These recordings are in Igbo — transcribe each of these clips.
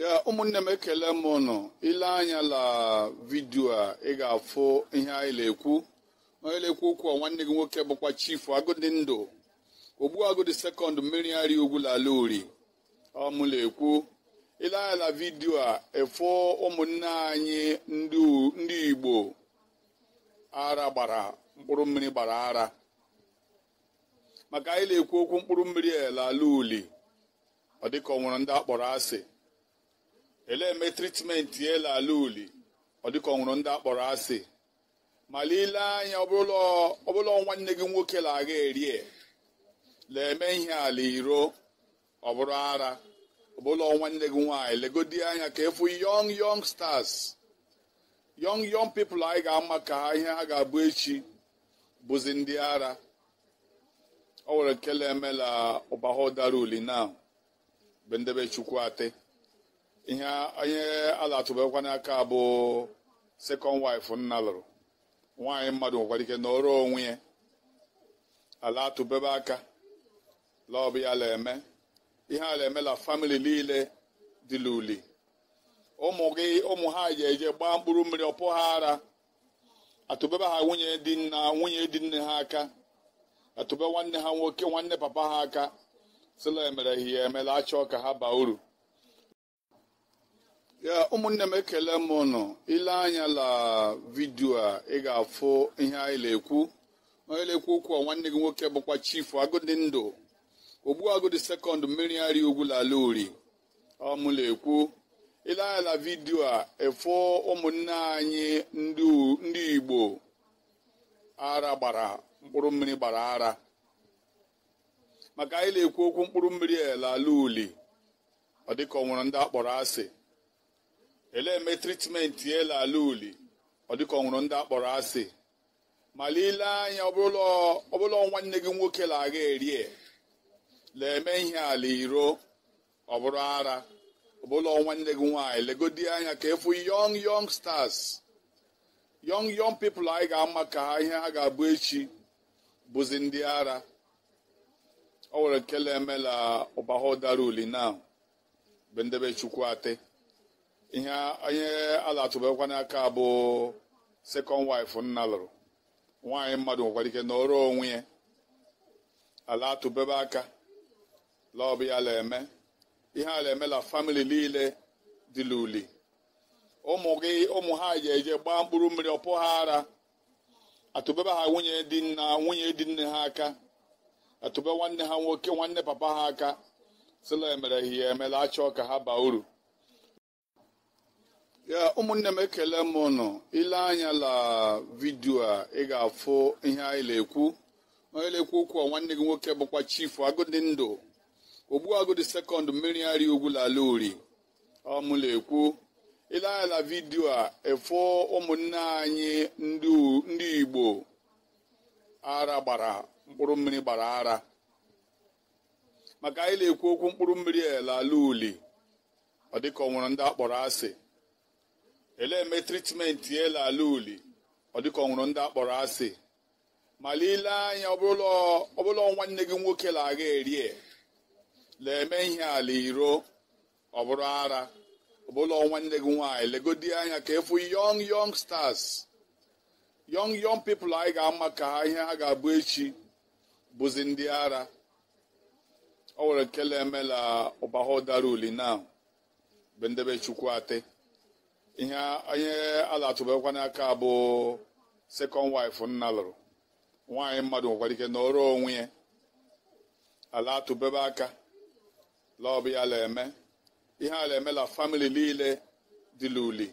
Ya ụmụnne m, ekele m ụnụ. Ile anya la vidiyo a, ị ga-afụ ihe anyị na-ekwu. Onye na-ekwu okwu a, nwanne gị nwoke bụkwa Chief Agụdị Ndụ Ogbuagụdị Second, mmiri arị ugwu lala uri ọ mụ na-ekwu. Ile anya la vidiyo a, ịfụ ụmụnne anyị ndị Igbo ara gbara mkpụrụ mmiri gbara ara, maka anyị na-ekwu okwu mkpụrụ mmiri lala uli. Ọ dịka ọ nwere ndị akpọrọ asị ele eme treatment ala uli. Ọ dịka ọ nwere ndị akpọrọ asị, ma ile anya ọbụla nwanne gị nwoke na-aga erie na-eme ihe ala iro, ọ bụrụ ara. Ọbụla nwanne gị nwaanyị, legodi anya ka efu young young stars, young young people anyị ga-ama ka ha ihe ha ga-abụ echi bụzi ndị ara. Ọ nwere nkele emela ụbahụ dara uli na be ndebe Chukwu atị. Ihe onye ala atụbekwa n'aka bụ second wife nna lụrụ nwaanyị. Mmadụ nwekwara ike nọrọ onwe ya ala atụbebe aka lọbụ ya la-eme ihe a la-eme la family niile dị l'uli. Ụmụ gị, ụmụ ha ji eje gbaa mkpụrụ mmiri, ọpụ ha ara, atụbebe ha nwunye di nna, nwunye di nne ha aka, atụbe nwanne ha nwoke, nwanne papa ha aka, sịla emere ihe emela achọ ka ha baa uru. Ya ụmụnne m, ekele m ụnụ. Ile anya la vidiyo a, ị ga-afụ ihe anyị na-ekwu. Onye na-ekwu okwu a, nwanne gị nwoke bụkwa Chief Agụdị Ndụ Ogbuagụdị Second, mmiri arị ugwu lala uri ọ mụ na-ekwu. Ile anya la vidiyo a, ịfụ ụmụnne anyị ndị Igbo ara gbara mkpụrụ mmiri gbara ara, maka anyị na-ekwu okwu mkpụrụ mmiri lala uli. Ọ dịka ọ nwere ndị akpọrọ asị ele eme treatment ala uli. Ọ dịka ọ nwere ndị akpọrọ asị, ma ile anya ọbụla nwanne gị nwoke na-aga erie na-eme ihe ala iro, ọ bụrụ ara. Ọbụla nwanne gị nwaanyị, legodi anya ka efu young young stars, young young people anyị ga-ama ka ha ihe ha ga-abụ echi bụzi ndị ara. Ọ nwere nkele emela ụbahụ dara uli na be ndebe Chukwu atị. Ihe onye ala atụbekwa n'aka bụ second wife nna lụrụ nwaanyị. Mmadụ nwekwara ike nọrọ onwe ya ala atụbebe aka lọbụ ya la-eme ihe a la-eme la family niile dị l'uli. Ụmụ gị, ụmụ ha ji eje gbaa mkpụrụ mmiri, ọpụ ha ara, atụbebe ha nwunye di nna, nwunye di nne ha aka, atụbe nwanne ha nwoke, nwanne papa ha aka, sịla emere ihe emela achọ ka ha baa uru. Ya ụmụnne m, ekele m ụnụ. Ile anya la vidiyo a, ị ga-afụ ihe anyị na-ekwu. Onye na-ekwu okwu a, nwanne gị nwoke bụkwa Chief Agụdị Ndụ Ogbuagụdị Second, mmiri arị ugwu lala uri ọ mụ na-ekwu. Ile anya la vidiyo a, ịfụ ụmụnne anyị ndị Igbo ara gbara mkpụrụ mmiri gbara ara, maka anyị na-ekwu okwu mkpụrụ mmiri lala uli. Ọ dịka ọ nwere ndị akpọrọ asị ele eme treatment ala uli. Ọ dịka ọ nwere ndị akpọrọ asị, ma ile anya ọbụla nwanne gị nwoke na-aga erie na-eme ihe ala iro, ọ bụrụ ara. Ọbụla nwanne gị nwaanyị, legodi anya ka efu young young stars, young young people anyị ga-ama ka ha ihe ha ga-abụ echi bụzi ndị ara. Ọ nwere nkele emela ụbahụ dara uli na be ndebe Chukwu atị. Ihe onye ala atụbekwa n'aka bụ second wife nna lụrụ nwaanyị. Mmadụ nwekwara ike nọrọ onwe ya ala atụbebe aka lọbụ ya la-eme ihe a la-eme la family niile dị l'uli.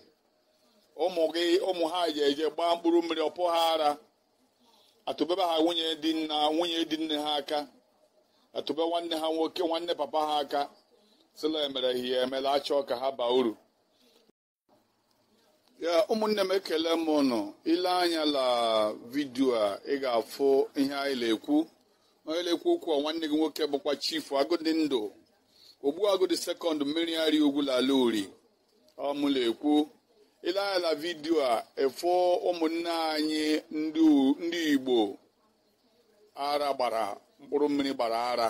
Ụmụ gị, ụmụ ha ji eje gbaa mkpụrụ mmiri, ọpụ ha ara, atụbebe ha nwunye di nna, nwunye di nne ha aka, atụbe nwanne ha nwoke, nwanne papa ha aka, sịla emere ihe emela achọ ka ha baa uru. Ya ụmụnne m, ekele m ụnụ. Ile anya la vidiyo a, ị ga-afụ ihe anyị na-ekwu. Onye na-ekwu okwu a, nwanne gị nwoke bụkwa Chief Agụdị Ndụ Ogbuagụdị Second, mmiri arị ugwu lala uri ọ mụ na-ekwu. Ile anya la vidiyo a, ịfụ ụmụnne anyị ndị Igbo ara gbara mkpụrụ mmiri gbara ara,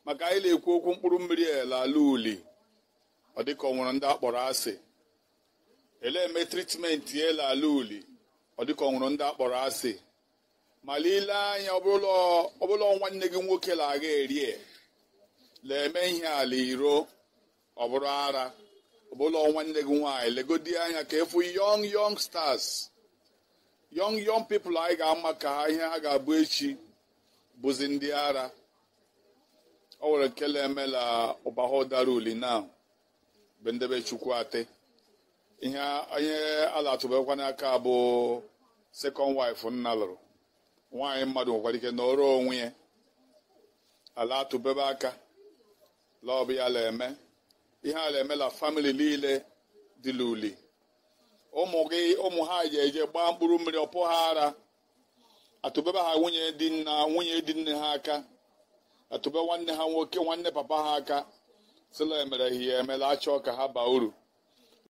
maka anyị na-ekwu okwu mkpụrụ mmiri lala uli. Ọ dịka ọ nwere ndị akpọrọ asị. Ele eme treatment ela ala uli, ọ dịka ọ nwere ndị akpọrọ asị. Ma ile anya, ọ bụla nwanne gị nwoke na-aga erie na-eme ihe ala iro, ọ bụrụ ara. Ọ bụla nwanne gị nwaanyị, legodi anya ka efu young young stars, young young people anyị ga-ama ka ha ihe ha ga-abụ echi bụzi ndị ara. O nwere nkele emela ụbahụ dara uli na bendebe chukwu ate ihe onye ala atụbekwa n'aka bụ second wife nna lụrụ nwaanyị. Mmadụ nwekwara ike nọrọ onwe ya ala atụbebe aka lọbụ ya la-eme ihe a la-eme la family niile dị l'uli. Ụmụ gị, ụmụ ha ji eje gbaa mkpụrụ mmiri, ọpụ ha ara, atụbebe ha nwunye di nna, nwunye di nne ha aka, atụbe nwanne ha nwoke, nwanne papa ha aka, sịla emere ihe emela achọ ka ha baa uru.